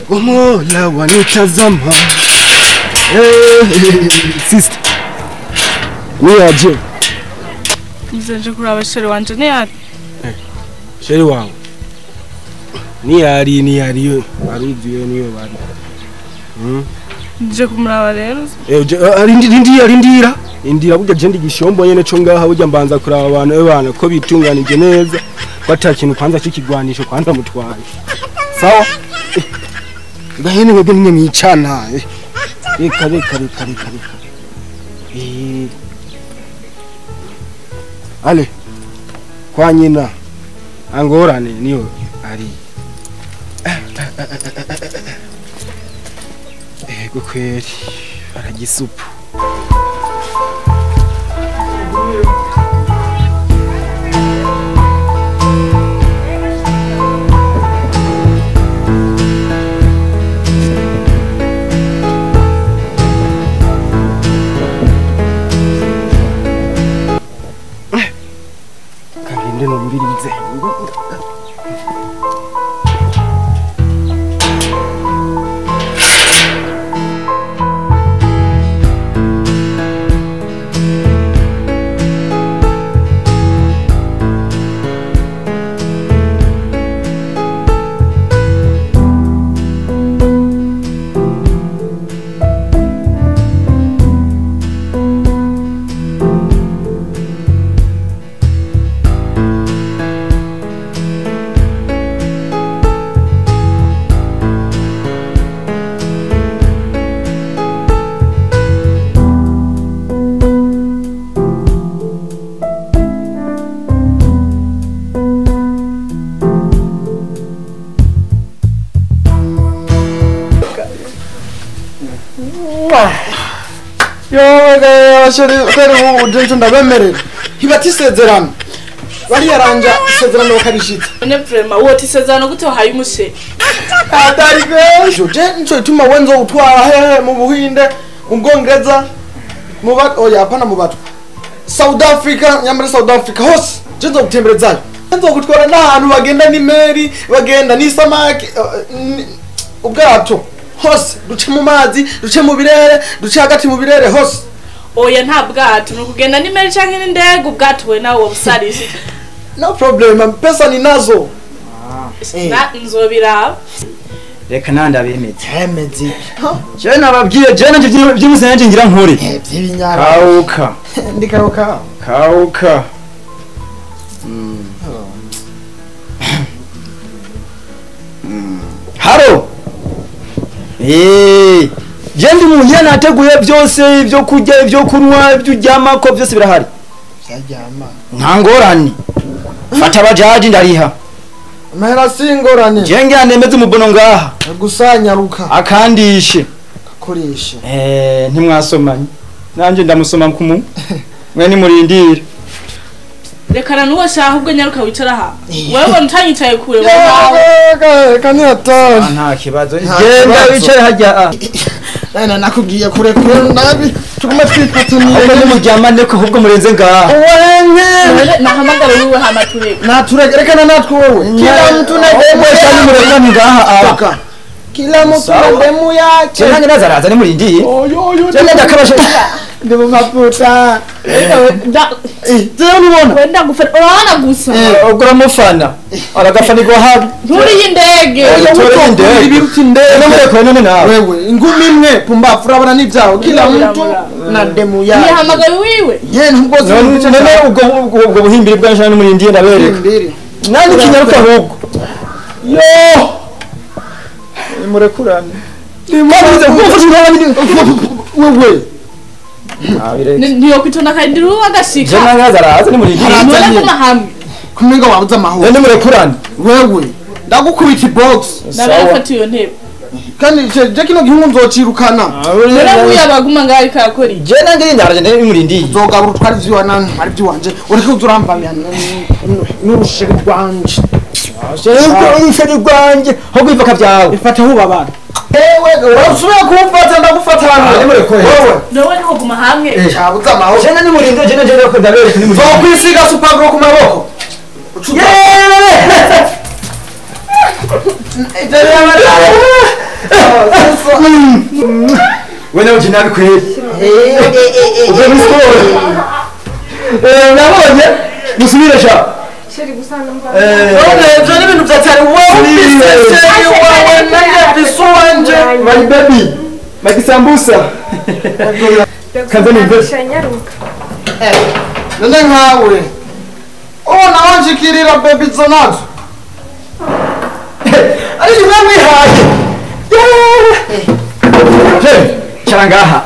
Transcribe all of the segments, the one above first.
Mola wanitazama. Sister. Niaje? Nje kuraba chéri wanje ni chéri wawe. Ni ari yo aruziyo niyo bari. Nje kumuraba rero. Rindira. Indira burya je ndigishombo nyene co ngaha burya mbanza kuraba abantu ebana ko bitunganije neza. Bata kintu kwanza cikigwanisho kwanza mutwaye. Sawa? Gahene mwebwe nimwe mwicana. Reka. Ale. Kwa nyina angorane niyo ari. Ego kweri aragisupu. Kagende numvirize. Yo, ndabemerera hibatisezerano bari yaranja isezerano bakarishitsa none vraiment wote isezerano gute wahaye umushe atari bejo je nico ituma wenzo utwara hehe mu Buhinde mu Bwongereza mu ba oya hapana mu Batwa South Africa nyamara South Africa hose je nzo gutemberezayo nzo gutwara n'ahantu bagenda ni meri bagenda ni samaki ubwato hose duce mu mazi duce mu birere duce hagati mu birere hose. Oya nta bwato nukugenda ni meri canke n'indege ubwato we nawe wobusarije. No problem, pesa ninazo. Na nzobira. Reka nanda bemeze. Hemeze. Je nababwiye je nanje by'umusenje nanje ngira nkore. By'ibinyara. Kauka. Ndikauka. Kauka. Haro. Je ndi muhira nateguye byose ibyo kurya ibyo kunywa ibyo uryama ko byose birahari. Byajyama. Nta ngorane. Fata abajaji ndariha. Amahera singorane. Je ngira nemeze umubono ngaha. Gusanyaruka. Akandishe. Kakoreshe. Ntimwasomanye. Nanje ndamusoma kumu. Mwe ni murindire. Rekana nuwo shaha ubwo nyaruka wicara aha. Wewe ntanyicaye kure wewe. Kani atari. Nta kibazo. Genda wicare hajya. Nana nakubwiye kure kure nabi tugume twifataniye. Ahubwo muryamane ko ahubwo murenze ngaha. Wewe nahamagara wiwe hama tureke. Natureke rekana natwe wowe. Kila mtu na demu yake murekani ngaha. Kila mtu na demu yake. Nange nazaraza ni murindiye. Oyo. Ndakabasha. Ndi mu mafuta. Jewe nubona. Wenda gufana urabona gusa. Ugura mufana. Aragafanirwa habi. Nturi y'indege. Nturi y'indege. Ibiruta indege. No murekure none nawe. Wewe ingumi imwe pumbafu urabona n'ivyaho. Kila mtu na demu yake. Yihamagaye wiwe. Ye nubwo none ubwo buhimbiri bwanje n'umurindiye ndabereka. Nani kinyaruka ahubwo. Yo. Murekurane. Nimuze wewe. Niyo kwitona kandi ruwa gashika. Je nangaza araza ni murindiye. None kuma hamwe. Kumenga wabuza amahoro. None murekurane. Wewe ndagukubita box. Nabafata iyo ntebe. Kandi je kino gihugu nzocirukana. None uya baguma ngaho ikakora. Je nange ndaraje ndi murindiye. Nzogabura utwari vyiwa nani ari vyiwanje. Ureke uzurambamya n'urushiri rwanje. Urushiri rwanje ho kwivaka vyawe. Ifate hubabana. Ewe urasubira kumfata ndagufata hano. Wewe nawe niho guma hamwe. Cyabuza amahoro. Je nani murindiye je nje ndako ndabereka ni murindiye. Nzokwisiga super glue ku maboko. Wewe nawe jina kweli. Uve muri sport. Nabonye musubire sha. Sheri gusa numva. None ibyo ni ibintu byatari wowe ufise sheri wawe nanjye mfise uwanje. My baby. My sambusa. Kazani mve. Nyaruka. None nkawe. Ubona wanshikirira baby zo nazo. Ari mwe mwihaye. Charangaha.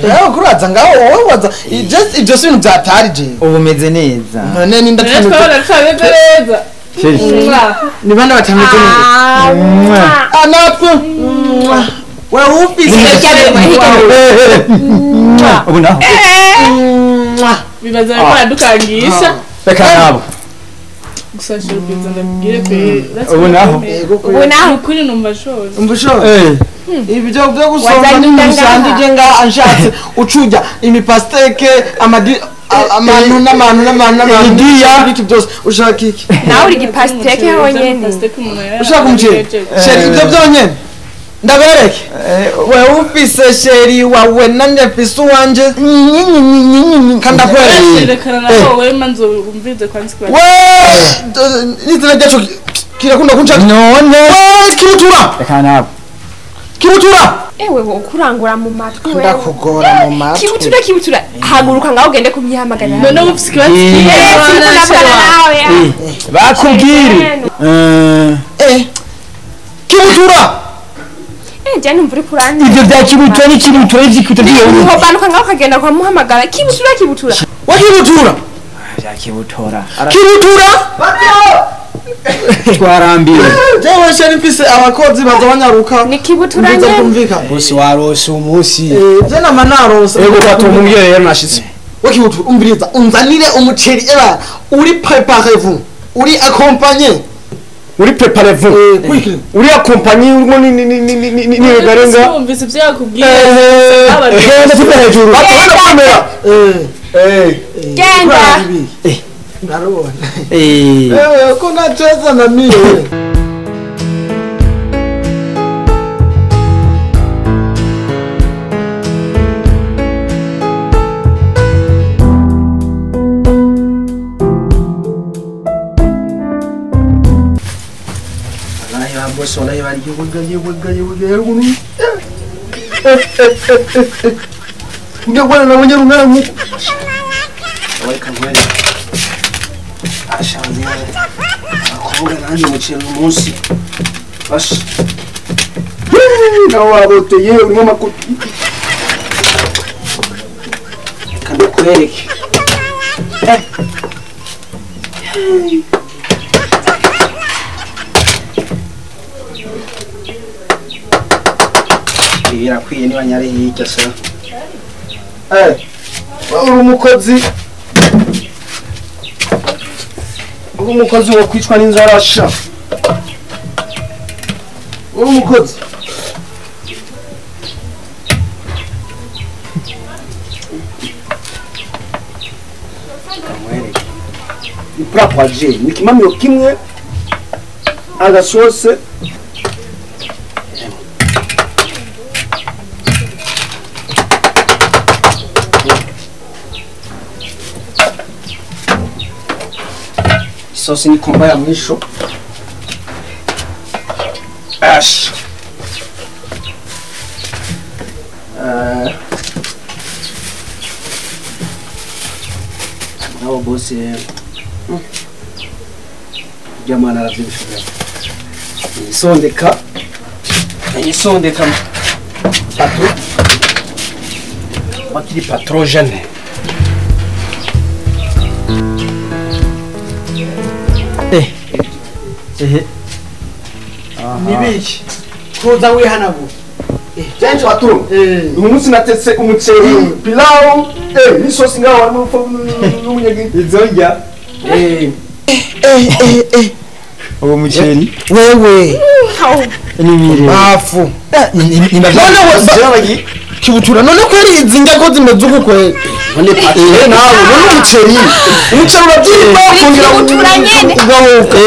Rero kuraza ngaho wowe waza ibyo si ibintu byatari je. Ubu meze neza. None ni ndatameze. Neza. Ni bande batameze neza. Ah natwe. Wewe ufise ubu naho. Bibaza ko adukangisha. Reka nabo. Gusa shuri ndabwire pe. Ubu naho. Ubu naho kuri numva shoze. Umva shoze. Ibyo byo gusoma n'imisanzu je nga anshatse ucujya imipasteke amadi amantu n'amantu n'amantu n'amantu idiya ibiki byose ushaka iki nawe uri gipasteke honyene ushaka umuceri sheri ibyo byonyene ndabereke wewe ufise sheri wawe nanje mfise uwanje kandi akwereke rekana nawe wewe manzo umvize kwanza kwa we nizina ryacu kirakunda kunshaka none kibutura reka nabo kibutura ewe ukurangura mu matwi wewe ndakugora mu matwi kibutura kibutura haguruka ngaho ugende kumyihamagara none ufise ikibazo nawe bakubwire kibutura je numva uri kurandi ibyo bya kibutura ni kibutura ivyikuta byo uhobanuka ngaho ukagenda kwa muhamagara kibutura kibutura wa kibutura bya kibutora kibutura twarambiwe jewe sheri mfise abakozi baza banyaruka ni kibutura nyene bosi warose umunsi je nama narose ego batumubwiye rero nashitse wa kibutura umviriza unzanire umuceri eba uri préparez-vous uri accompagné uri préparez-vous uri accompagné urimo ni ni ni ni ni ni garenga umvise ibyo yakubwiye genda tuve hejuru batubona kamera genda narubona ko nacheza na mie Ungekwana na mwenye rungana nkuko weka nkwere ashanze akuvuga nanjye umuceri umunsi basha nawe waroteye urimo amakopi reka ndakwereke birakwiye niba nyari hirya sa uri umukozi uri umukozi wo kwicwa n'inzara sha uri umukozi ni plat ni kimamiro kimwe agasose Isosi ni komba ya mwisho. Ash. Nawo bosi jamana aravyibusha. Isondeka. Isondeka. Patro. Wakili patrogene. Nibiki kuza wihanagura Jenje patro. Uyu munsi natetse umuceri, pilau, n'isosi ngaho harimo n'umunyagi. Izo njya. Uwo muceri wewe ni mire. Bafu. None kibutura none kweri izi njya ko zimeze uku kweri. None patron nawe none umuceri urabyimba kongera Kibutura nyene. Ugahuka.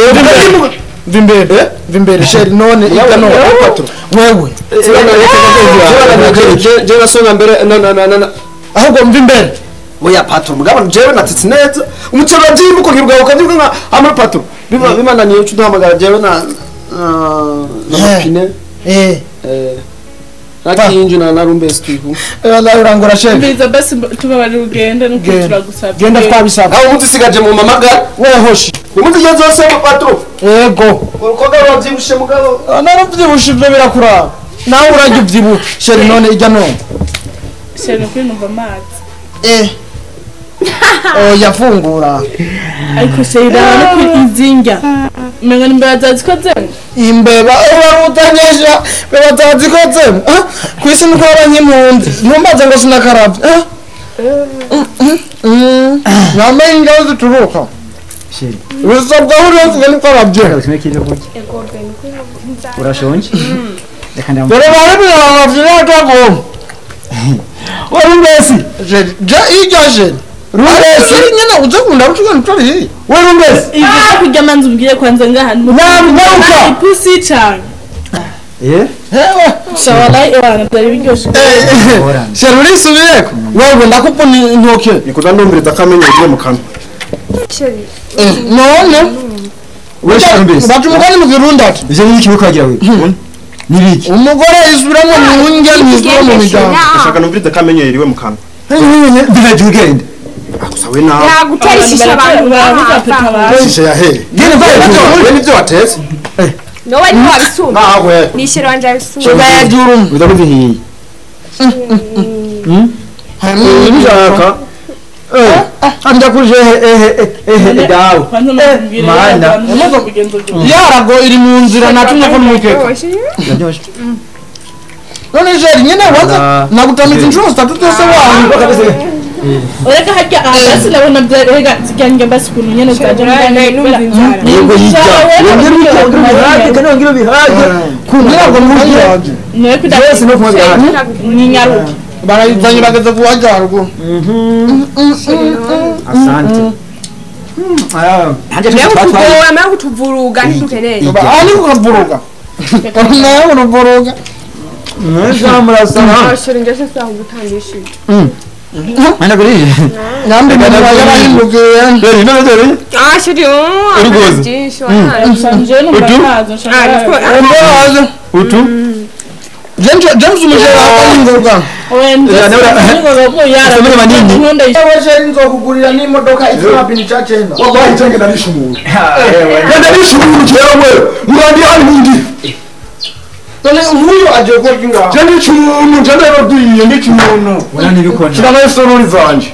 Vimbere sheri none igano patron wewe Je nasonga mbere na ahubwo mvimbere oya patron mugabo jewe natitse neza umuceri urabyimba ukongera ugahuka byimba amuri patron bimananiye ucu duhamagara jewe na mapine nakinju na narumbesi tuihu urangura sheri Mbiza basi tubabarira ugende nuko turagusabye. Genda twabisabye. Aho umunsi sigaje mu mamagara wewe hoshi umunsi ugeze hose patron yego urukoga rurabyibushe mugabo narabyibushe ibyo birakuraba nawe urajya ubyibuha sheri none ijya none Sheri nukuri numva amazi. Oya fungura Ariko sheri raba no kuri izinga. Umengo ni imbeba zazikozemo. Imbeba urarutanyesha beba zazikozemo kwisi nuko abanyimpunzi ntumbaze ngo sinakaravye nambaye ingabo zituruka Sheri bisabwa aho uri hose nikaravye urashonje reka ndamu dore bari biravye n'atagomba Warumbesi je irya sheri Rumbesi nyene uze kunda rutuka ntutari Warumbesi Ibyo byo kurya manzi umbwire kwanza ngaha. Nyaruka Ipusi cane. Hewe Shawalai ewana byari biryoshe. sheri urisubireko wewe ndakupuna intoke nikuza ndumviriza kamenye ugiye mu kanwa Sheri. none Warumbesi baca umugani mu Kirundi ati ivyo ni ibiki ukagira wewe nibiki umugore isubiramo mu ndya ntisubira mu miryango ashaka numviriza kamenye yiriwe mu kanwa bivaje ugende gusa we nawe Yaguterishisha abantu. Barabuza peta abantu. shisha ya he genda we nivyo watetse Nowe ni wabisumba. nawe Ni sheri wanje abisumba. bayajuru udakuzihiye nibishaka anja kuje ehe dawe Kwanza manzi umbwire. Mana. Abantu mugenzo gute. yarago iri mu nzira natumye ko mwikeka Ndaryoshe none sheri nyene waza nagutamiza inshuro zitatu zose wawe Ureka harya aha basi ndabona byarega zigange basi ukuntu nyene zaje Numva inzara. yego yijya wongera ubihage kandi wongera ubihage kugira ngo murye byose no kunywa bihaje Ninyaruke. barayizanye bageze kuwajya haruguru asante hanje Mbega twatwaye kutugora, mbega kutuvuruga ntidukeneye. aha ni kukavuruga nawe uruvuruga mwaza murasana Sheri njye sinshobora kugutangishije. mana kuri nambi yarahindukiye dore none dore Ah sheri Urugozi. byinshi wallahi. Nshanje numva ntazo Ah, nshaka. umbaze utu James umujera akahinduka Asomere manini. yewe sheri nzokugurira n'imodoka ifite cha cenda wallahi cyangwa ndarisha umuntu ndarisha umuntu jewe murandi hali mundi none nk'uyu agiye gukora iki ngaho je ndica umuntu je ndababwiye ndica umuntu wana nibikona shira nayo sorori zanje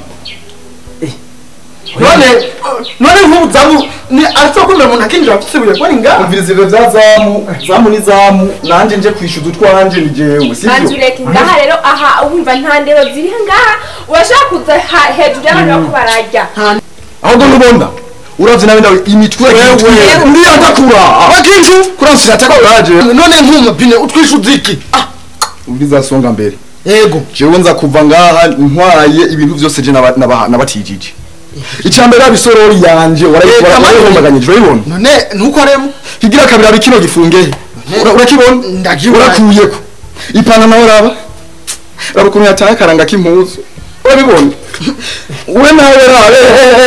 none nk'ubu zamu ni arashobora kumera umuntu akinjira afite ibuye ko ari ngaha umviriza ivyo vya zamu zamu ni zamu nanje nje kwishuza utwanje ni jewe Manzi sivyo ureke ngaha rero aha wumva nta ndero ziri ngaha urashobora kuza hejuru y'abantu bariko bararya. ahubwo nubona uravye nawe ndawe imitwe uriya ndakura wakinju kuramfira takuraje none nk'umupine utwishuza iki umviriza songa mbere yego jewe nza kuva ngaha ntwaye ibintu vyose je nabatijije icambere abisorori yanje warayihomaganyije urayibona none ntukoremo kigira kabiri abi kino gifunge urakibona Ndakibona. urakuyeko ipana nawe raba raba ukuntu yataye akaranga k'impuzu urabibona we nawe rabe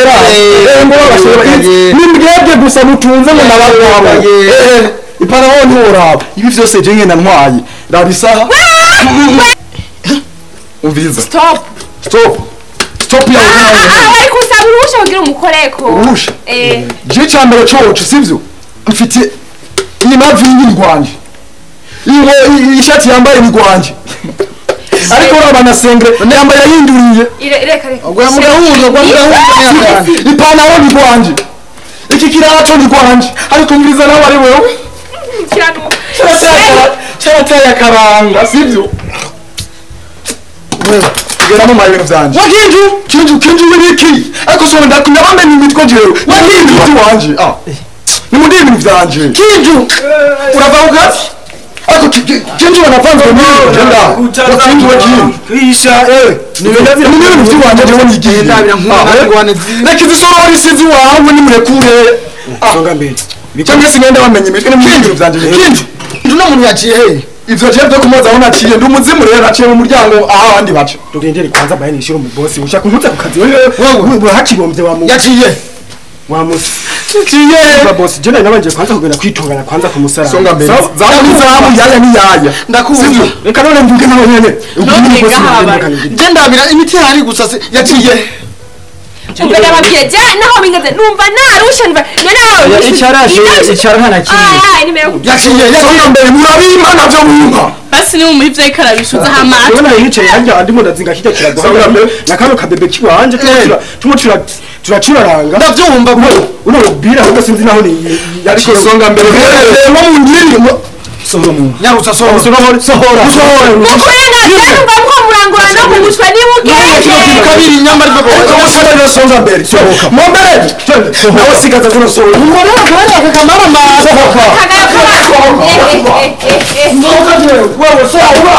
rabe ngo babashobora ni mbwebwe gusa mutunze ngo nabagabo ipana wowe ntiworaba ibi vyose je ngenda ntwaye raba isaha umviriza Stop. stop stop yawe Ah, wari kunsaba uruhusha kugira umukoreko. Uruhusha? Eh. je cyambere coco sivyo mfite iyi mavi y'indwanje iyi ishati yambaye ni gwanje ariko uraba na sengre yambaye yahinduriye Reka reka. Gwa mugahuza gwa mugahuza ipantaro ni gwanje iki kirato ni gwanje ariko ngiriza nawe ari wewe Kiranuka. cyarateye akaranga sivyo geramo mu bintu vyanje wakinju kinju kinju wibiki ariko so ndakunyabambe ni imitwe jewe wakinju wanje ah ni muri ibintu vyanje kinju urava ku kazi Ako kinji wanapanza mimi jenda. Kinji kinji. Kwisha Ni ibintu by'iwanje jewe nigiye. Ndabira nk'umwana Reka izi sinzi wawe nimurekure. Songa mbere. Cyangwa se ngenda bamenye imitwe n'ibintu byanje. Kinji. Uno muntu yaciye he? Ivyo je byo kumoza aho naciye ndi umuzimu rero naciye mu muryango aho abandi baca. Tugendere kwanza baye nishira mu boss ushaka kunkuza ku kazi wewe hakibombye wa mu Yaciye. wa musi. Yaciye. Ba boss je nabanje kwanza kugenda kwitungana kwanza ku musaraba. Songa mbere. Zamu zamu yaya ni yaya. Ndakumva. Reka none mvuge nawe nyene. None gahabaye. Je ndabira imiti hari gusa yaciye. Umva ndababwiye je naho bingeze numva narusha numva none Icarashe icara nta na kimwe. Ay nimero Yaciye. Songa mbere murabimpa navyo mwumva. Basi ni mu ivyo ikarabishuza hama. Ubona yicaye harya ndimo ndazinga kijya kirago. Songa mbere. Na kano kabebe kiwanje tumo turacuraranga. Ndavyumva bro. Uno bira ahubwo sinzi naho ni Ariko songa mbere. Nko mu ndiri. Sohora mu. Nyarutsa sohora. Sohora sohora. Sohora. Mukorana numva mko murangura no kugushwa niba ugende. Kabiri nyamara bwo. Umusore rero songa mbere. Sohoka. Mombere. Nawe sigaza kuno sohora. Ngorera ngorera kakamara ma. Sohoka. Wewe sohora.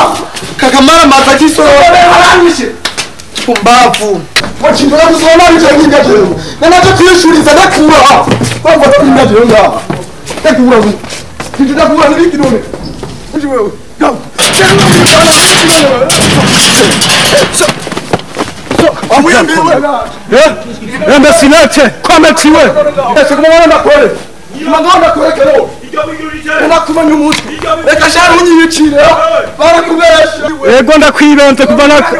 Kakamara matakiso. Haranyishe. Pumbavu. Wachimbura kusohora bicaye jewe. Nanaje kwishuriza ndakura. Kwamba ndakura jewe ngaha. Ndakura. Ndakura n'ibiki none. Wewe. Go. Embesilete kwametiwe. Ese kuma ndakore. Kuma ndakore kero. Ndakumanya umutwe. Reka shara unyibicire. Barakubesha. Ego ndakwibenze kuva naka.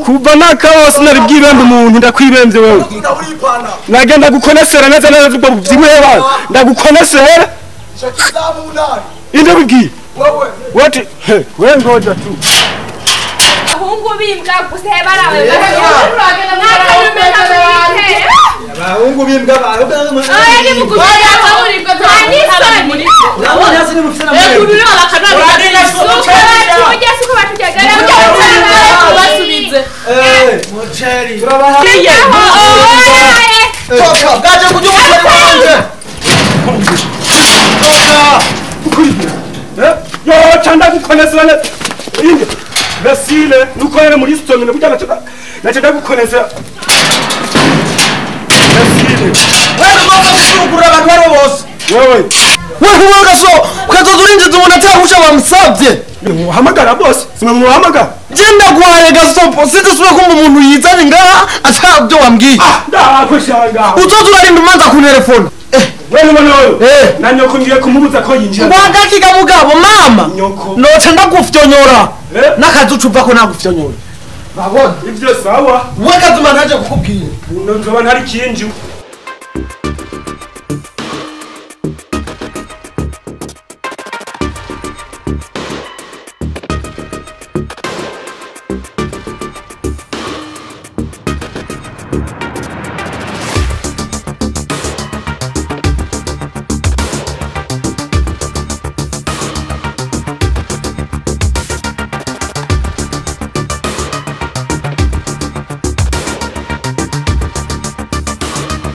Kuva naka hose nari bwibembe umuntu ndakwibemze wewe. Nagenda gukonesera neza neza ubwo buvyibuhe ndagukonesera. Inde bibwiye. What? We ngoja tu. Abahungu bimbwa gusa barawe. Abahungu bimbwa Yo chanda gukonesera inde Vesile nukorere muri stomine burya naca gukonesera Vesile wewe ngomba gusugura abantu bari bose wewe wewe ugaso ukazozurinjiza umuntu atahusha bamusabye muhamagara bose simwe muhamagara je ndaguhaye gasopo sinzisubira kumva umuntu yizanye ngaha atabyo wambwiye ndakwishanga uzoza urarinda umanza ku telefone wewe wewe na nyoko ngiye kumubuza ko yinjira ngwagakiga mugabo mama nyoko noca ndagufyonyora nakazi ucuvako nagufyonyora babona ivyo sawa we kazuma ntaje kukubwira nzoba ntari kinju.